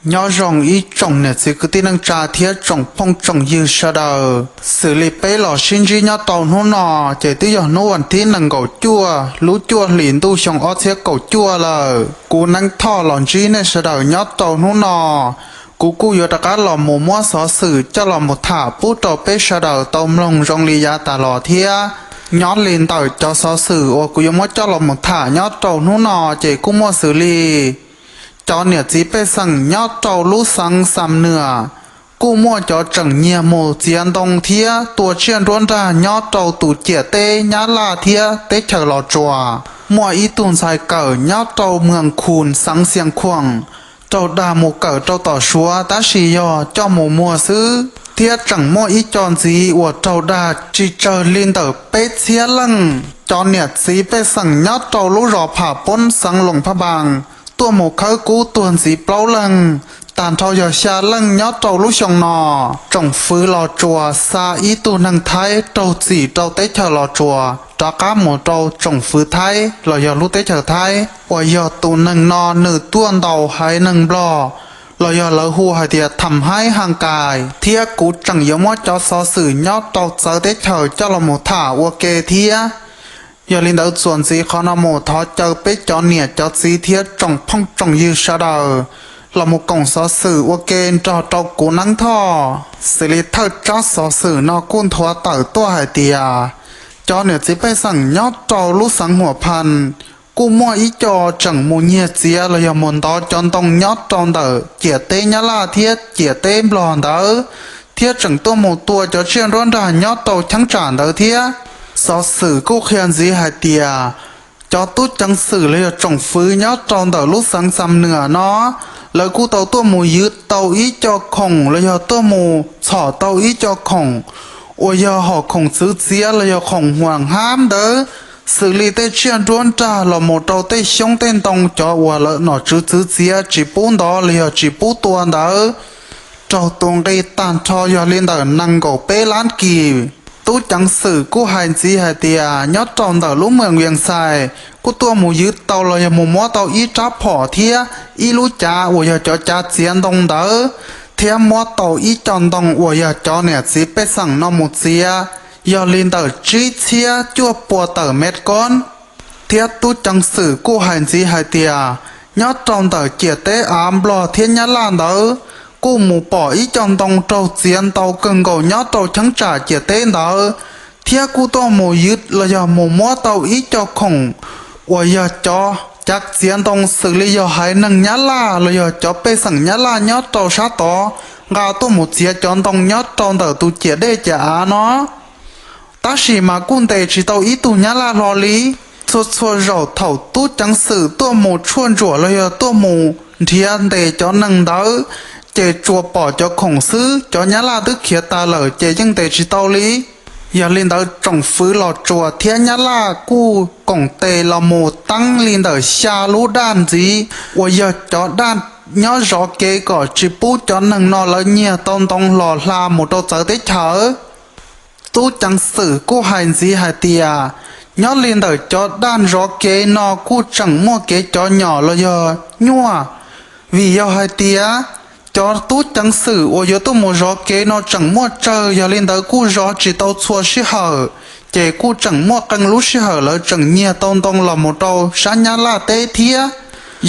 Nyob zoo ib tsoom niam txiv kwv tij neej tsa thiab tsoom phooj tsoom ywg sawv daws. Xws li peb los sib ntsib nyob rau hnub no, ces twb yog hnub vas thib nees nkaum cuaj lub cuaj hlis ntuj xyoo ob txhiab kaum cuaj lawm. Kuv Neeb Thoj los ntsib nej sawv daws nyob rau hnub no. Kuv kuj yuav rov qab los mus muab xov xwm coj los mus tham pub rau peb sawv daws tau mloog zoo li yav tas los thiab. Nyob li ntawm cov xov xwm uas kuv yuav muab coj los mus tham nyob rau hnub no, ces kuj muaj xws li cov niam txiv pej xeem nyob rau lub xeev Xam Nuam kuj muaj cov tseem nyiag mus txiav ntoo thiab tua tsiaj nruab nrag nyob rau tus ciam teb Nyab Laj thiab teb chaws Los Tsuas. Muaj ib tug ntxhais kawm nyob rau Mws Khus xeev Xias Khuam raug dag mus kawm rau tom Suav tab sis yog coj mus muag xwb, thiab tseem muaj ib co ntxiv uas raug dag tsis tsawg li ntawm peb txhiab leej. Cov niam txiv pej xeem nyob rau lub zos Pham Poob xeev Loos Phaj Npas tuaj mus khawb kub tuag ntxiv plaub leeg, tag nrho yog xya leej nyob rau lub xyoo no. Tsoom fwv Los Tsuas xa ib tug neeg Thaib raug txim rau teb chaws Los Tsuas rov qab mus rau tsoom fwv Thaib los yog lub teb chaws Thaib, uas yog tus neeg no nws tuaj ntaus haiv neeg Nplog los yog lawv hu hais tias tham haib haj kais, thiab kuv tseem yuav muab cov xov xwm nyob rau txawv teb chaws coj los mus tham ua ke thiab. Yog li ntawd txuas ntxiv qhov no mus thov caw peb cov niam cov txiv thiab tsoom phooj tsoom ywg sawv daws los mus koom xov xwm ua ke nrog rau kuv Neeb Thoj. Xws li thawj tsab xov xwm no kuj nthuav tawm tuaj hais tias cov niam txiv pej xeem nyob rau lub xeev Huam Phas kuj muaj ib co tseem mus nyiag txiav los yog mus ntov cov ntoo nyob rau ntawm ciam teb Nyab Laj thiab ciam teb Nplog ntawd, thiab tseem tuaj mus tua cov tsiaj nruab nrag nyob rau cheeb tsam ntawd thiab. Xov xwm kuj qhia ntxiv hais tias cov tub ceev xwm los yog tsoom fwv nyob rau ntawm lub xeev Xam Nuam no, lawv kuj tau tuaj mus ywv tau ib co khoom los yog tuaj mus txhom tau ib co khoom uas yog hom khoom txwv txiav los yog khoom huam hab ntawd, xws li tej tsiaj nruab nrag los mus rau tej xyoob tej ntoo cov uas lawv nom tswv txwv txiav tsis pub ntov los yog tsis pub tua ntawd, raug tus nqi tag nrho yog li ntawm nees nkaum peb lab kis. Tub ceev xwm kuj hais ntxiv hais tias nyob rau ntawm lub mws Vias Xais kuj tuaj mus ywv tau los yog mus muab tau ib rab phom thiab ib lub cav uas yog cov cav txiav ntoo ntawd, thiab muab tau ib co ntoo uas yog cov niam txiv pej xeem no mus txiav, yog li ntawm tsib txhiab cuaj pua tawm mev koob. Thiab tub ceev xwm kuj hais ntxiv hais tias nyob rau ntawm ciam teb av Nplog thiab Nyab Laj ntawd kuj mus pom ib co ntoo raug txiav ntau kawg nkaus nyob rau cheeb tsam ciam teb ntawd, thiab kuj tuaj mus ywv los yog mus muab tau ib co khoom uas yog cov cav txiav ntoo xws li yog haiv neeg Nyab Laj los yog cov pej xeem Nyab Laj nyob rau sab tod nqa tuaj mus txiav cov ntoo nyob rau ntawm tus ciam dej ciam av no. Tab sis mas kuj ntes tsis tau ib tug Nyab Laj hlo li. Txhua txhua zaum thaum tub ceev xwm tuaj mus tshuaj ntsuam los yog tuaj mus nrhiav ntes cov neeg ntawd, ces tsuas pom cov khoom xwb, cov Nyab Laj twb khiav tas lawm ces yeej ntes tsis tau li. Yog li ntawd tsoom fwv Los Tsuas thiab Nyab Laj kuj koom tes los mus teeb li ntawm xya lub daj ntxiv uas yog cov daj nyob zov kev kom tsis pub cov neeg no lawv nyiag tau ntoo los hla mus rau txawv teb chaws. Tub ceev xwm kuj hais ntxiv hais tias nyob li ntawm cov daj zov kev no kuj tseem muaj kev cov nyom los yog nyuaj, vim yog hais tias cov tub ceev xwm uas yuav tuaj mus zov kev no tseem muaj tsawg, yog li ntawd kuj zov tsis tau txhua sij hawm, ces kuj tseem muaj qee lub sij hawm lawv tseem nyiag tau ntoo los mus rau sab Nyab Laj teb thiab.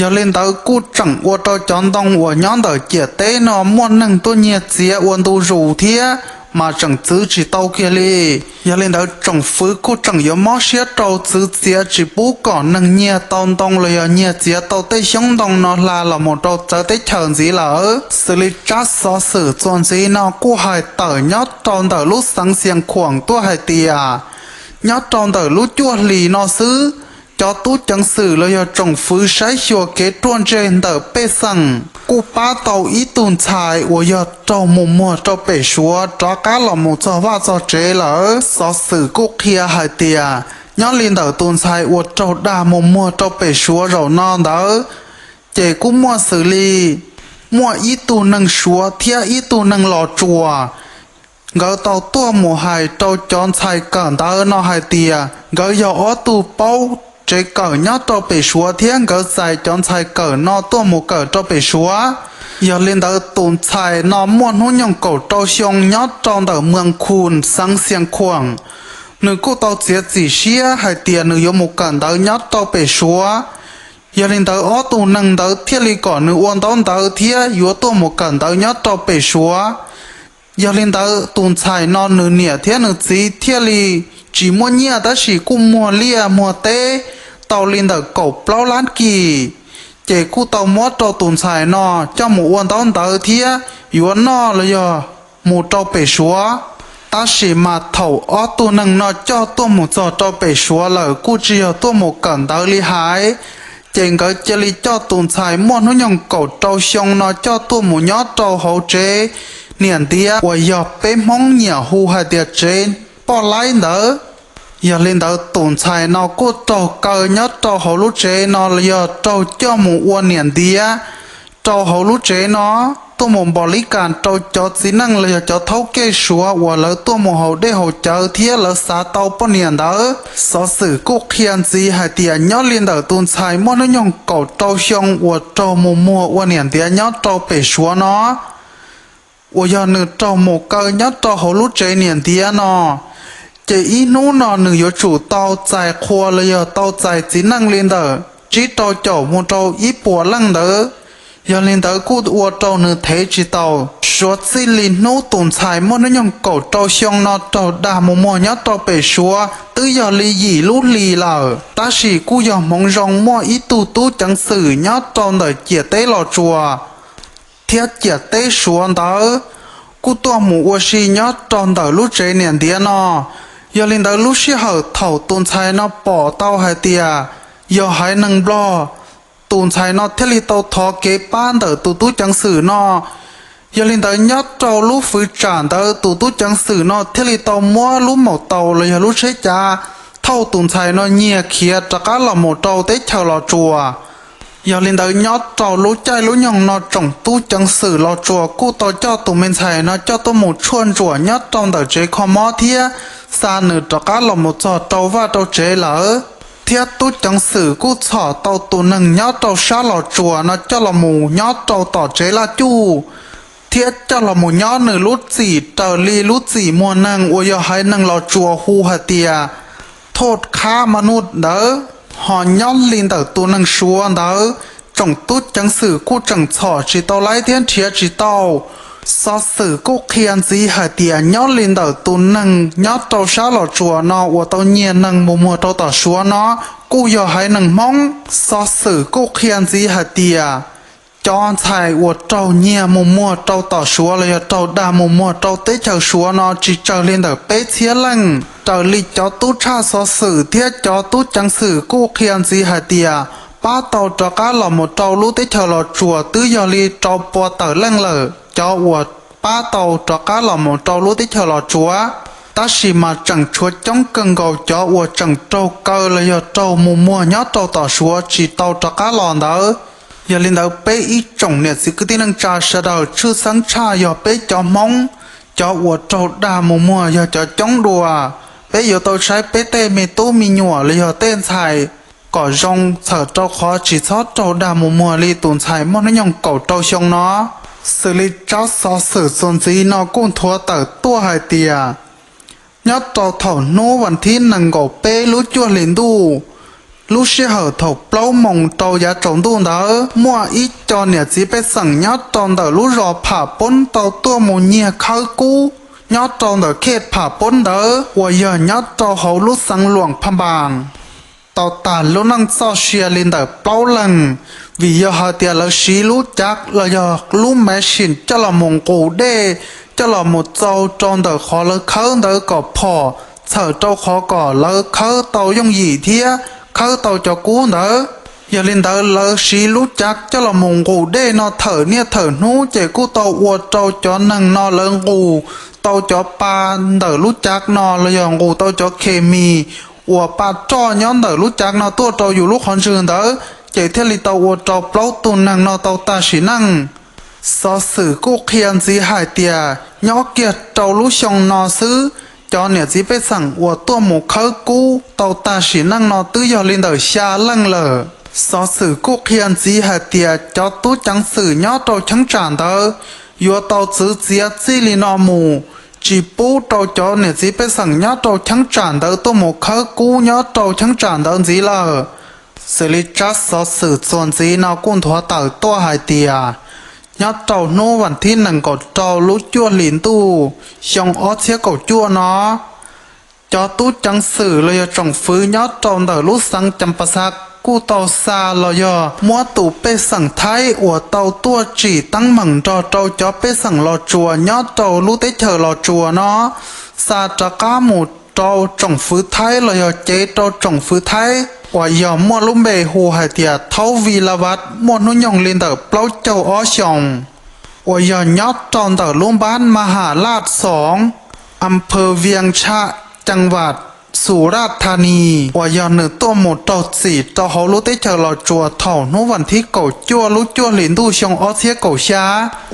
Yog li ntawd kuj tseem ua rau cov ntoo uas nyob ntawm ciam teb no muaj neeg tuaj nyiag txiav ua ntu zus thiab, mas tseem txwv tsis tau kiag li. Yog li ntawd tsoom fwv kuj tseem yuav mob siab rau txwv txiav tsis pub kom neeg nyiag tau ntoo los yog nyiag txiav tau tej xyoob ntoo no hla los mus rau txawv teb chaws ntxiv lawm. Xws li tsab xov xwm txuas ntxiv no kuj hais tawm nyob rau ntawm lub xeev Xias Khuam tuaj hais tias nyob rau ntawm lub cuaj hlis no xwb, cov tub ceev xwm los yog tsoom fwv saib xyuas kev ruaj ntseg ntawm pej xeem kuj pab tau ib tug ntxhais uas yog raug mus muag rau pem Suav rov qab los mus txog vaj txog tsev lawm. Xov xwm kuj qhia hais tias nyob li ntawm tus ntxhais uas raug dag mus muag rau pem Suav zaum no ntawd, ces kuj muaj xws li muaj ib tug neeg Suav thiab ib tug neeg Los Tsuas, nkawd tau tuaj mus hais rau cov ntxhais kawm ntawv no hais tias nkawd yog ob tug paub tsev kawm nyob rau pem Suav thiab nkawd txais cov ntxhais kawm no tuaj mus kawm rau pem Suav. Yog li ntawd tus ntxhais no muaj hnub nyoog kaum rau xyoo nyob rau ntawm Muas Khus xeev Xias Khuam, nws kuj tau txiav txim siab hais tias nws yuav mus kawm ntawv nyob rau pem Suav. Yog li ntawd ob tug neeg ntawd thiaj li kom nws ua ntaub ntawv thiab yuav tuaj mus kawm ntawv nyob rau pem Suav. Yog li ntawd tus ntxhais no nws niam thiab nws txiv thiaj li tsis muaj nyiaj tab sis kuj muag liaj muag teb tau li ntawm kaum plaub lab kis, ces kuj tau muab rau tus ntxhais no coj mus ua ntaub ntawv thiab yuav noj los yog mus rau pem Suav. Tab sis mas thaum ob tug neeg no coj tuaj mus txog rau pem Suav lawm kuj tsis yog tuaj mus kawm ntawv li hais, ces nkawd cia li coj tus ntxhais muaj hnub nyoog kaum rau xyoo no coj tuaj mus nyob rau hauv tsev niam ntiav uas yog peb Hmoob nyiam hu hais tias tsev poj laib ntawd. Yog li ntawd tus ntxhais no kuj raug kaw nyob rau hauv lub tsev no los yog raug coj mus ua niam ntiav rau hauv lub tsev no, tuaj mus npaum li cas rau cov txiv neej los yog cov thaub kej Suav uas lawv tuaj mus haus dej haus cawv thiab lawv xav tau poj niam ntawd. Xov xwm kuj qhia ntxiv hais tias nyob li ntawm tus ntxhais muaj hnub nyoog kaum rau xyoo uas raug mus muag ua niam ntiav nyob rau pem Suav no, uas yog nws raug mus kaw nyob rau hauv lub tsev niam ntiav no, ces ib hnub no nws yuav tsum tau txais qhua los yog tau txais txiv neej li ntawm tsib rau caum mus rau ib puas leej ntawd. Yog li ntawd kuj ua rau nws thev tsis taus. Suav txij li hnub tus ntxhais muaj hnub nyoog kaum rau xyoo no raug dag mus muag nyob rau pem Suav twb yog li yim lub hlis lawm, tab sis kuj yog hmoov zoo muaj ib tug tub ceev xwm nyob rau ntawm ciam teb Los Tsuas thiab ciam teb Suav ntawd kuj tuaj mus ua si nyob rau ntawm lub tsev niam ntiav no. Yog li ntawd lub sij hawm thaum tus ntxhais no pom tau hais tias yog haiv neeg Nplog, tus ntxhais no thiaj li tau thov kev pab ntawm tus tub ceev xwm no. Yog li ntawd nyob rau lub fwv tsam ntawd tus tub ceev xwm no thiaj li tau muab lub maum taus los yog lub tsheb cav thauj tus ntxhais no nyiag khiav rov qab los mus rau teb chaws Los Tsuas. Yog li ntawd nyob rau lub caij lub nyoog no tsoom tub ceev xwm Los Tsuas kuj tau coj tus me ntxhais no coj tuaj mus tshuaj ntsuam nyob rau ntawm tsev kho mob thiab xa nws rov qab los mus txog rau vaj rau tsev lawm. Thiab tub ceev xwm kuj txhom tau tus neeg nyob rau sab Los Tsuas no coj los mus nyob rau tom tsev laj cuj, thiab coj los mus nyob nws lub txim raws li lub txim muag neeg uas yog haiv neeg Los Tsuas hu hais tias thoj khab ma nuj ntawd. Ho nyob li ntawm tus neeg Suav ntawd, tsoom tub ceev xwm kuj tseem txhom tsis tau laib thiab nrhiav tsis tau. Xov xwm kuj qhia ntxiv hais tias nyob li ntawm tus neeg nyob rau sab Los Tsuas no uas tau nyiag neeg mus muag rau tom Suav no kuj yog haiv neeg Hmoob. Xov xwm kuj qhia ntxiv hais tias cov ntxhais uas raug nyiag mus muag rau tom Suav los yog raug dag mus muag rau teb chaws Suav no tsis tsawg li ntawm peb txhiab leej. Raws li cov tub tshaj xov xwm thiab cov tub ceev xwm kuj qhia ntxiv hais tias pab tau rov qab los mus rau lub teb chaws Los Tsuas twb yog li rau pua tawm leej lawm cov uas pab tau rov qab los mus rau lub teb chaws Los Tsuas. Tab sis mas tseem tshuav coob kawg nkaus cov uas tseem raug kaw los yog raug mus muag nyob rau tom Suav tsis tau rov qab los ntawd. Yog li ntawd peb ib tsoom niam txiv kwv tij neej tsa sawv daws tshwj xeeb tshaj yog peb cov Hmoob, cov uas raug dag mus muag yog cov coob dua. Peb yuav tau saib peb tej me tub me nyuam los yog tej ntxhais kom zoo txhawm rau qhov tsis txhob raug dag mus muag li tus ntxhais muaj hnub nyoog kaum rau xyoo no. Xws li tsab xov xwm txuas ntxiv no kuj nthuav tawm tuaj hais tias nyob rau thaum hnub vas thib nees nkaum peb lub cuaj hlis ntuj, lub sij hawm thaum plaub moos rau yav tsaus ntuj ntawd muaj ib co niam txiv pej xeem nyob rau ntawm lub zos Pham Pob tau tuaj mus nyiag khawb kub nyob rau ntawm khej Pham Pob ntawd uas yog nyob rau hauv lub xeev Luam Phaj Npas tau tag lub neej txoj sia li ntawm plaub leeg, vim yog hais tias lawv siv lub cav los yog lub machine coj los mus nqus dej coj los mus txaus rau ntawm qhov lawv khawb ntawd kom phom txhawm rau qhov kom lawv khawb tau yooj yim thiab khawb tau cov kub ntawd. Yog li ntawd lawv siv lub cav coj los mus nqus dej no thawm niaj thawm hnub ces kuj tau ua rau cov neeg no lawv nqus tau cov pa ntawm lub cav no los yog nqus tau cov khes mis uas pa roj nyob ntawm lub cav no tuaj rau yus lub qhov ntswg ntawd, ces thiaj li tau ua rau plaub tug neeg no tau tag sim neej. Xov xwm kuj qhia ntxiv hais tias nyob kiag rau lub xyoo no xwb, cov niam txiv pej xeem uas tuaj mus khawb kub tau tag sim neej no twb yog li ntawm xya leej lawm. Xov xwm kuj qhia ntxiv hais tias cov tub ceev xwm nyob rau cheeb tsam ntawd yuav tau txwv txiav txij li no mus, tsis pub rau cov niam txiv pej xeem nyob rau cheeb tsam ntawd tuaj mus khawb kub nyob rau cheeb tsam ntawd ntxiv lawm. Xws li tsab xov xwm txuas ntxiv no kuj nthuav tawm tuaj hais tias, nyob rau hnub vas thib nees nkaum rau lub cuaj hlis ntuj xyoo ob txhiab kaum cuaj no, cov tub ceev xwm los yog tsoom fwv nyob rau ntawm lub xeev Cas Pas Xas kuj tau xa los yog muab tus pej xeem Thaib uas tau tuaj tsim teeb meem nrog rau cov pej xeem Los Tsuas nyob rau lub teb chaws Los Tsuas no xa rov qab mus rau tsoom fwv Thaib los yog cev rau tsoom fwv Thaib uas yog muaj lub npe hu hais tias Thaub Vis La Vas, muaj hnub nyoog li ntawm plaub caug ob xyoos, uas yog nyob rau ntawm lub npab Mas Has Laj Xoov, Am Phwv Vias Tshaj, Cees Vam, Xus Laj Thas Nis, uas yog nws tuaj mus raug txim rau hauv lub teb chaws Los Tsuas thaum hnub vas thib kaum cuaj lub cuaj hlis ntuj xyoo ob txhiab kaum xya,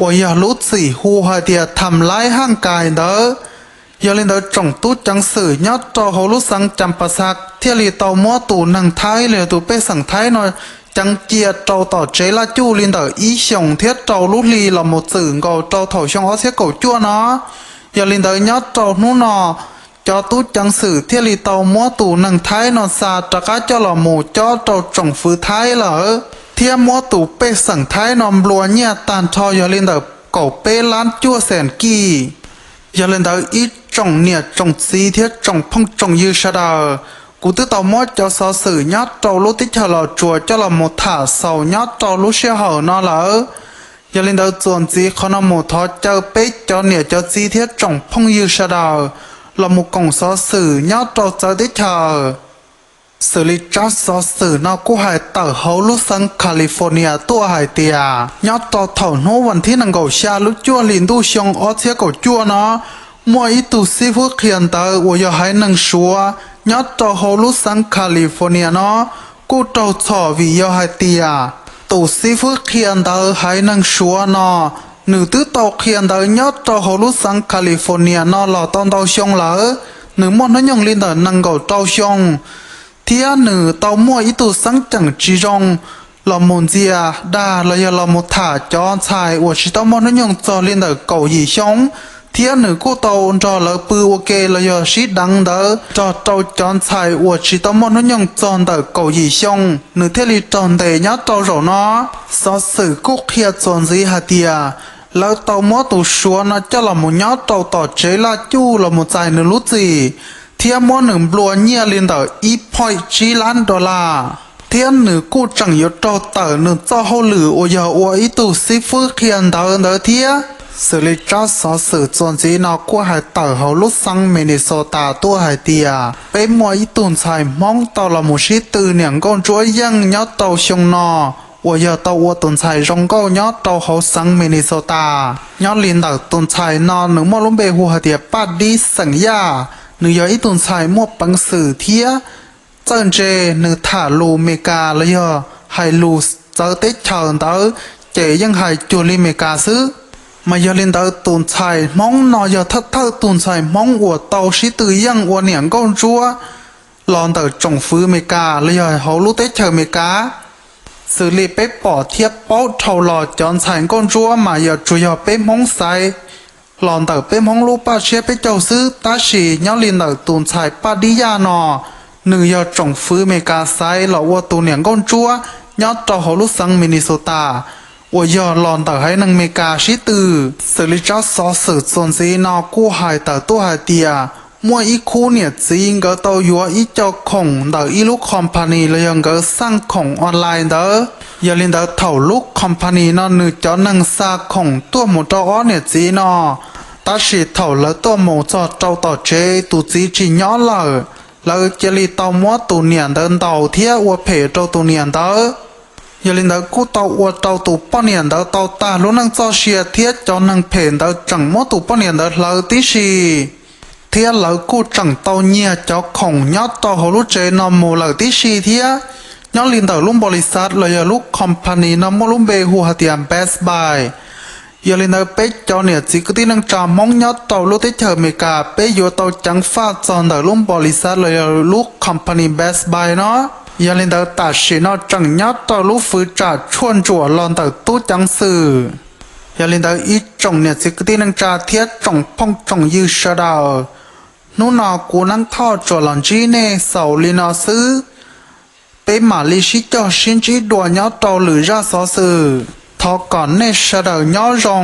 uas yog lub txim hu hais tias Tham Laib Haj Kais ntawd. Yog li ntawd tsoom tub ceev xwm nyob rau hauv lub xeev Cas Pas Xas thiaj li tau muab tus neeg Thaib los yog tus pej xeem Thaib no ceev cia rau tom tsev laj cuj li ntawm ib xyoos thiab rau lub hli los mus txwm nkaus rau thaum xyoo ob txhiab kaum cuaj no. Yog li ntawd nyob rau hnub no, cov tub ceev xwm thiaj li tau muab tus neeg Thaib no xa rov qab coj los mus cob rau tsoom fwv Thaib lawm, thiab muab tus pej xeem Thaib no nplua nyiaj tag nrho yog li ntawm kaum peb lab cuaj xees kij. Yog li ntawd ib tsoom niam tsoom txiv thiab tsoom phooj tsoom ywg sawv daws, kuv twb tau muab cov xov xwm nyob rau lub teb chaws Los Tsuas coj los mus tham xaus nyob rau lub sij hawm no lawm. Yog li ntawd txuas ntxiv qhov no mus thov caw peb cov niam cov txiv thiab tsoom phooj ywg sawv daws los mus koom xov xwm nyob rau txawv teb chaws. Xws li tsab xov xwm no kuj hais tawm hauv lub xeev California tuaj hais tias nyob rau thaum hnub vas thib nees nkaum xya lub cuaj hlis ntuj xyoo ob txhiab kaum cuaj no, muaj ib tug xib fwb qhia ntawv uas yog haiv neeg Suav nyob rau hauv lub xeev California no kuj raug txhom vim yog hais tias tus xib fwb qhia ntawv haiv neeg Suav no, nws twb tau qhia ntawv nyob rau hauv lub xeev California no los tau ntau xyoo lawm. Nws muaj hnub nyoog li ntawm nees nkaum rau xyoo, thiab nws tau muaj ib tug xeeb ceem tsis zoo los mus ntxias dag los yog los mus tham cov ntxhais uas tsis tau muaj hnub nyoog txog li ntawm kaum yim xyoo, thiab nws kuj tau nrog lawv pw ua ke los yog sib deev ntawd nrog rau cov ntxhais uas tsis tau muaj hnub nyoog txog ntawm kaum yim xyoo, nws thiaj li raug ntes nyob rau zaum no. Xov xwm kuj qhia txuas ntxiv hais tias lawv tau muab tus Suav no coj los mus nyob rau tom tsev laj cuj los mus txais nws lub txim, thiab muab nws nplua nyiaj li ntawm ib point tsib lab dollar, thiab nws kuj tseem yuav raug tawm nws txoj hauj lwm uas yog ua ib tug xib fwb qhia ntawv ntawd thiab. Xws li tsab xov xwm txuas ntxiv no kuj hais tawm hauv lub xeev Minnesota tuaj hais tias peb muaj ib tug ntxhais Hmoob tau los mus sib tw niam nkauj ntsuab yeej nyob rau xyoo no, uas yog tau ua tus ntxhais zoo nkauj nyob rau hauv xeev Minnesota. Nyob li ntawm tus ntxhais no nws muaj lub npe hu hais tias Paj Dib xeem Yaj, nws yog ib tug ntxhais muaj peev xwm thiab txawj ntse, nws tham lus Meskas los yog hais lus txawv teb chaws ntawd ces yeej hais cuag li Meskas xwb. Mas yog li ntawd tus ntxhais Hmoob no yog thawj thawj tus ntxhais Hmoob uas tau sib tw yeej ua niam nkauj ntsuab los ntawm tsoom fwv Meskas los yog hauv lub teb chaws Meskas. Xws li peb pom thiab paub dhau los cov ntxhais nkauj ntsuab mas yog tsuas yog peb Hmoob xaiv los ntawm peb Hmoob lub paj siab peb caug xwb, tab sis nyob li ntawm tus ntxhais Paj Dib Yaj no, nws yog tsoom fwv Meskas xaiv los ua tus niam nkauj ntsuab nyob rau hauv lub xeev Minnesota, uas yog los ntawm haiv neeg Meskas sib tw. Xws li tsab xov xwm txuas ntxiv no kuj hais tawm tuaj hais tias muaj ib khub niam txiv nkawd tau yuav ib co khoom ntawm ib lub company los yog nkawd xaj khoom online ntawd. Yog li ntawd thaum lub company no nws cov neeg xa khoom tuaj mus rau ob niam txiv no, tab sis thaum lawv tuaj mus txog rau tom tsev tus txiv tsis nyob lawm, lawv cia li tau muab tus niam ntawd ntaus thiab ua phem rau tus niam ntawd. Yog li ntawd kuj tau ua rau tus poj niam ntawd tau tag lub neej txoj sia thiab cov neeg phem ntawd tseem muab tus poj niam ntawd hlawv tib si, thiab lawv kuj tseem tau nyiag cov khoom nyob rau hauv lub tsev no mus lawm tib si thiab. Nyob li ntawm lub npaus lis xav los yog lub company no muaj lub npe hu hais tias Best Buy. Yog li ntawd peb cov niam txiv kwv tij neej tsa Hmoob nyob rau lub teb chaws Amelikas peb yuav tau ceev faj txog ntawm lub npaus lis xav los yog lub company Best Buy no. Yog li ntawd tam sim no tseem nyob rau lub fwv tsam tshuaj ntsuam los ntawm tub ceev xwm. Yog li ntawd ib tsoom niam txiv kwv tij neej tsa thiab tsoom phooj tsoom ywg sawv daws, hnub no kuv Neeb Thoj tsuas los ntsib nej xaus li no xwb. Peb mam li sib cog sib ntsib dua nyob rau lwm zaj xov xwm. Thov kom nej sawv daws nyob zoo.